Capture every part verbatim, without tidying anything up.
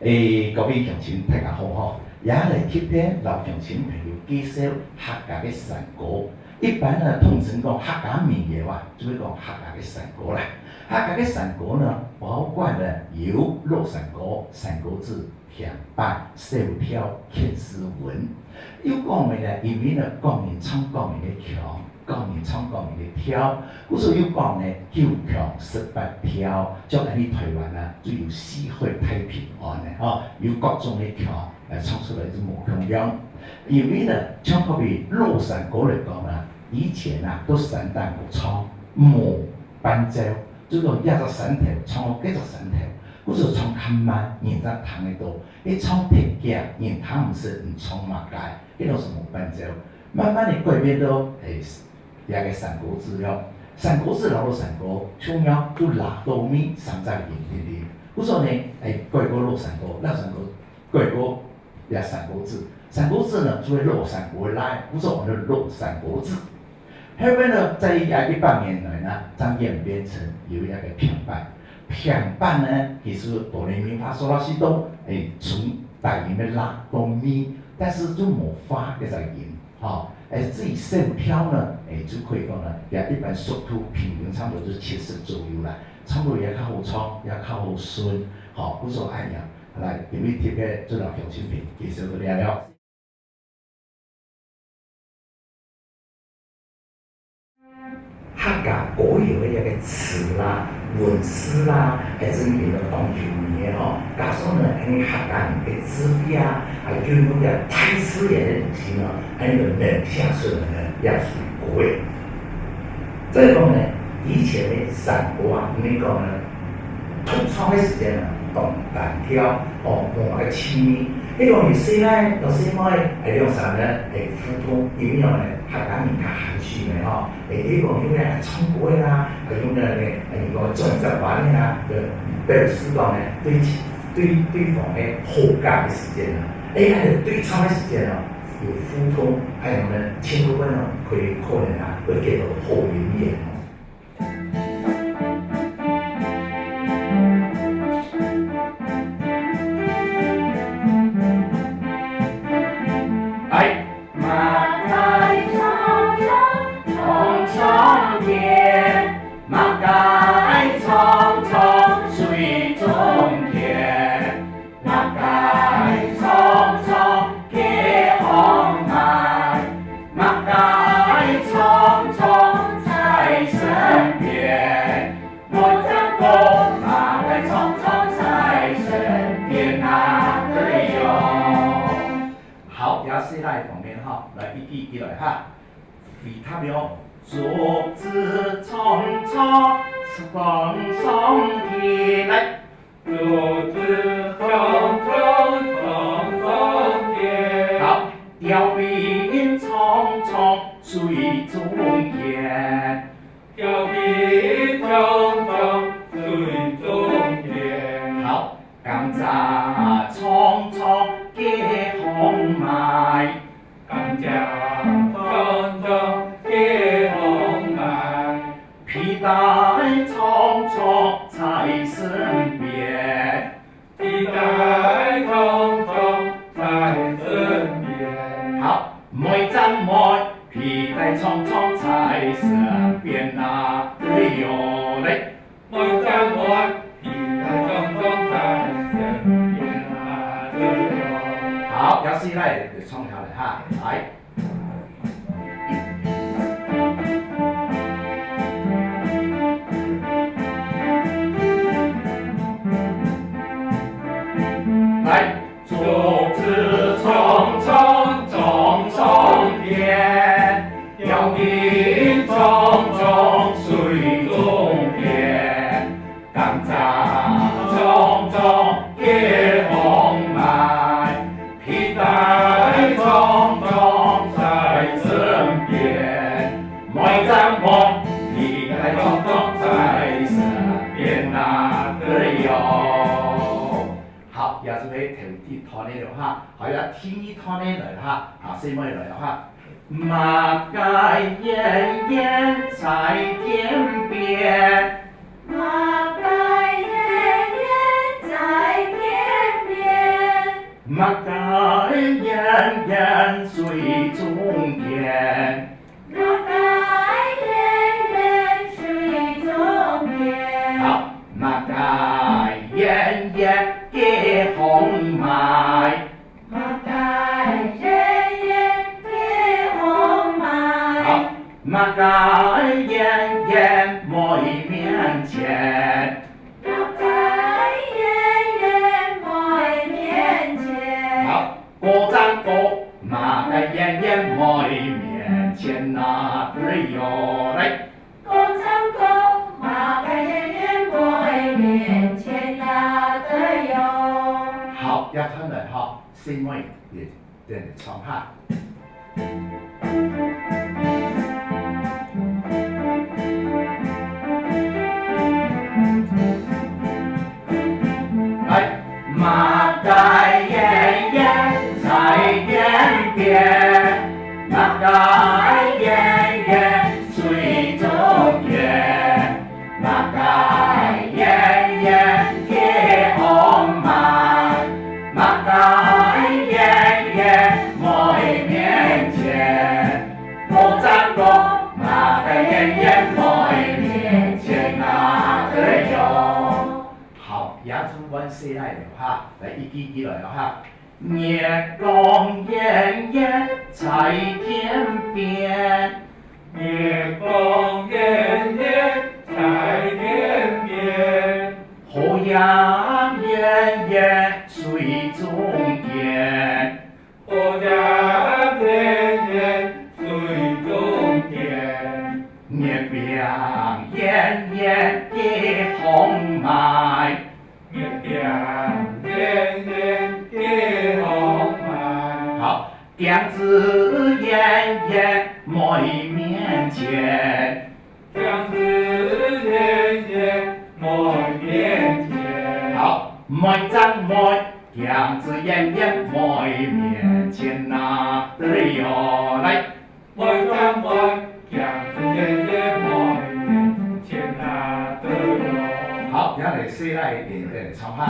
誒，各位鄉親，大家好吼！這下來特別摎鄉親朋友介紹客家个山歌。一般呢，通常講客家民謠啊，就會講客家个山歌啦。客家个山歌呢，包括呢有老山歌、山歌子、 評版、小調、勸世文。有講个呢，因為呢，各人唱各人个腔，各人唱各人个調，故所有講呢，九腔十八調，像𫣆俚臺灣啊，就有四海大平安呢，吼，有各種个腔來唱出來就無共樣。因為呢，像好比老山歌來講啊，以前啊，都山頂高唱，無伴奏，就講這隻山頭唱到該隻山頭，故所唱較慢，人正聽得到。 你唱忒遽，人聽毋識你唱麼个，該種係無伴奏。慢慢个改變到，誒，這个山歌子了。山歌子摎老山歌，共樣就拉到尾三隻音定定。故所呢，誒，改過老山歌，老山歌改過這山歌子。山歌子呢，就係老山歌个倈，故所安到老山歌子。 後尾呢，在這一百年來呢，正演變成有一個平板。平板呢，其實哆來咪發嗦拉西哆，誒，從大音个拉到咪，但是就無發該隻音，吼。誒，至於小調呢，誒，就可以講呢，也一般速度平均差不多就七十左右啦，差不多也較好唱，也較好順，吼，故所恁樣。來，今日特別做到鄉親朋友介紹到這了。 客家歌謠个一個詞啦、文字啦，還真經都當優美个吼。加上呢，𫣆俚客家人个智慧啊，還有用這大自然个東西呢，𫣆俚就能寫出來呢，也屬於歌个。再講呢，以前个山歌啊，毋係講呢， 獨唱个時間啊，當單調，哦，無麼个趣味。該種有細倈、有細妹，誒，兩儕呢，誒，互動，因為樣呢，客家人較含蓄个吼，誒，佢講用个唱歌个啦，啊，用个呢，誒，用个轉接彎个啦，就表示講呢，對其，對對方个好感个時間啊，誒，還有對唱个時間啊，有互動，恁樣呢，千多萬哦，可以可能啊，會得到好姻緣哦。 哎，麼个長長長長見，麼个長長水中見。 麼个長長个項脈，麼个長長在身邊，無正講麼个長長在身邊啊，對喲。好，這四個方面哈，來一句一句來哈。回答喲，竹子長長長長起來。 竹子長長長長見。好，吊瓶長長水中見。吊瓶長長水中見。好，甘蔗長長个項脈。 甘蔗長長个項脈。皮帶長長在身邊。皮帶長長在身邊。好，每隻每，皮帶長長在身邊啊，對喲嘞。 每隻每，皮帶長長在身邊啊，對喲。好，這四個來唱一下來哈，來。來。 竹子長長長長見，吊瓶長長水中見。甘蔗長長个項脈，皮帶長長在身邊。每隻每，皮帶長長在身邊啊，對喲。 好，這就係頭一段个了哈。好，這第二段个來哈，啊，細妹來了哈。麼个圓圓在天邊？麼个圓圓在天邊？麼个圓圓水中圓？麼个圓圓水中圓？好，麼个圓圓个好賣？麼个圓圓个好賣？好，麼个圓圓妹面前？ 麼个圓圓妹面前？好，過正過，麼个圓圓妹面前哪得喲？來。過正過，麼个圓圓妹面前哪得喲？好，這段來吼，細妹也 等唱下。來，麼个圓圓在天邊？麼个圓圓水中圓？ 麼个圓圓个好賣？麼个圓圓妹面前？過正過，麼个圓圓妹面前哪得喲？好，這就換細倈了哈，來，一句句來了哈。 月光圓圓在天邊。月光圓圓在天邊。荷葉圓圓水中間。荷葉圓圓水中間。月餅圓圓个好賣。 月餅圓圓个好賣。好，鏡子圓圓妹面前。鏡子圓圓妹面前。好，妹正妹，鏡子圓圓妹面前哪得喲？來。 妹正妹，鏡子圓圓妹面前哪得喲？好，這下來細倈一點點來唱哈。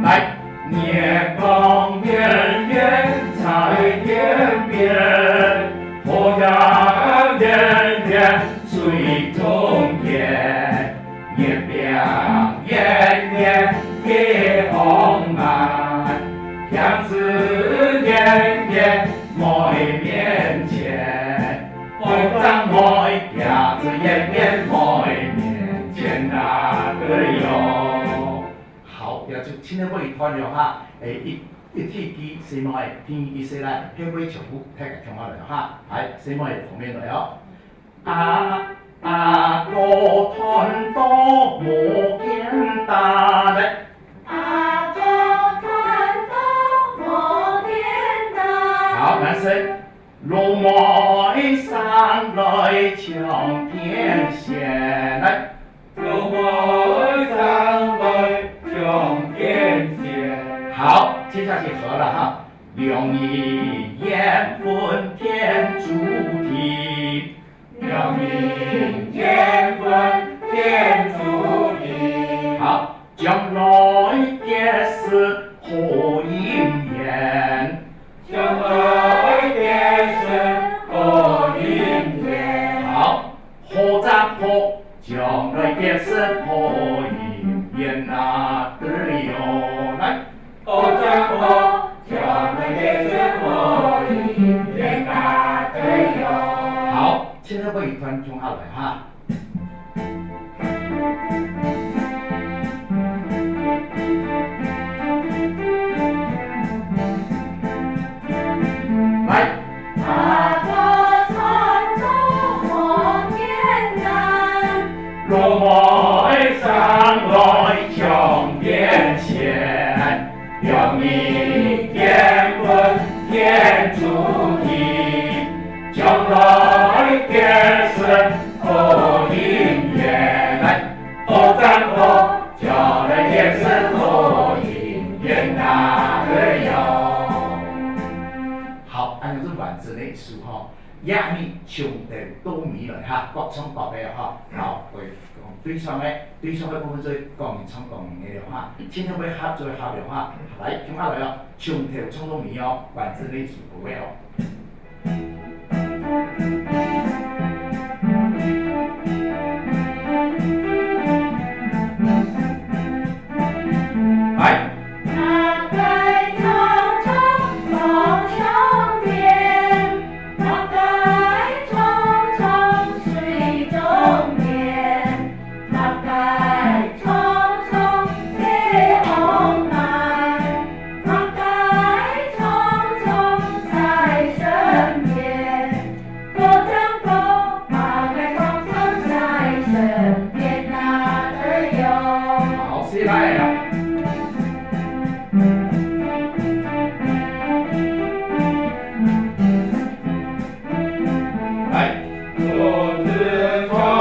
來，月光圓圓在天邊，荷葉圓圓水中間。 月餅圓圓个好賣，鏡子圓圓妹面前。妹正妹，鏡子圓圓妹面前哪得喲？好，這就盡尾一段了哈。誒，一，一句句，細妹，第一句細倈，後尾全部大家共下來哈。來，細妹，後面來哦。 阿，阿哥斷刀無間斷。阿哥斷刀無間斷。好，慢些。老妹生來長見先。來。老妹生來長見先。好，接下去和了哈。兩人緣分天注定。 兩人緣分天注定。好，將來結識好姻緣。將來結識好姻緣。好，好正好，將來結識好姻緣哪得喲。來。 好正好，將來結識好姻緣哪得喲。好，盡尾一段共下來哈。來。 阿哥斷刀無間斷。老妹生來長見先。兩人緣分天注定。將來結識好姻緣。來，好正好，將來結識好姻緣哪得喲。 好，恁樣就完整个一首吼。這下從頭到尾哈，各唱各个哈。好，會講對唱个，對唱个部分就講人唱講人个了哈。盡量會合就會合了哈。來，共下來哦，從頭唱到尾哦，完整个一首歌个哦。 來。 好，起來啊！來。 好。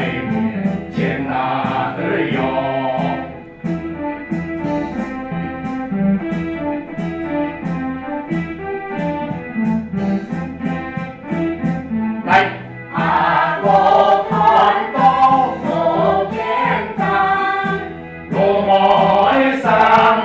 來。來。 來。